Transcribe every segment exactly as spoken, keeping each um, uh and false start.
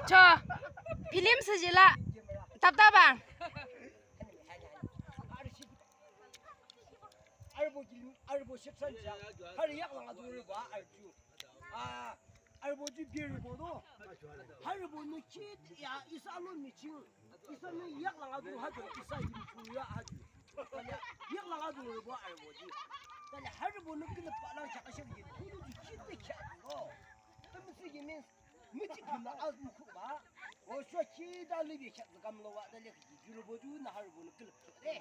Cho, film thsüjih la, tap tap a. Arübo kilim, arübo shepsan ja. Harü yaklang adungrübo arü ju. A, arübo ju birübo do. Harübo nü ki ya isa alomi ching. Isanü yaklang adung ha ju, isa yimchung ya ha ju. Tale yaklang adungrübo arübo ju. Tale harübo nü külüp palang chak ashep yimchung ju ki de kya ju. Tümüsü yimin. Michi pula az mukhu ba. O shwa ki da libi kya zu kam lo wa da le ki jurübo ju na harübo nü külüp kya de.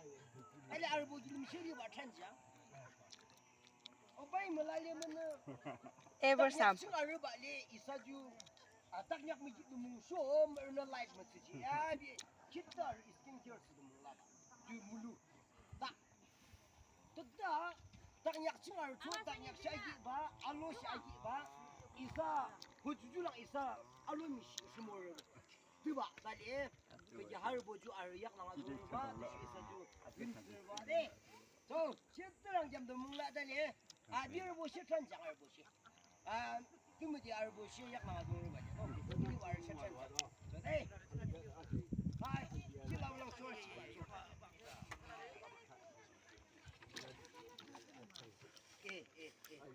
Tale arübo kilim shiri ba than ja. Obai mülale münü. Ever sam. Taknyak ching arü ba le isa ju. A, taknyak mi ji du mung sho mürünü life mü tsi ji. Ya bi kit da arü skin care si du mung la. Ju mulu. Da. Tuk da. Taknyak ching arü cho taknyak sha ji ba. Alo sha ji ba. Isa. Ho ju ju lang isa. Alo mi shi shi mo rü. Di ba. Da le. Peki harübo ju arü yaklang adungrübo. Di shi isa ju. Bin zirba de. So, chitterang jam do mung la da le. A, di arübo shi than jang arübo shi. A, tümüde arübo shi yaklang adungrübo. O, di arü shi than jang. So, hey. Hi, kilam lang so shi. Eh, eh, eh, eh.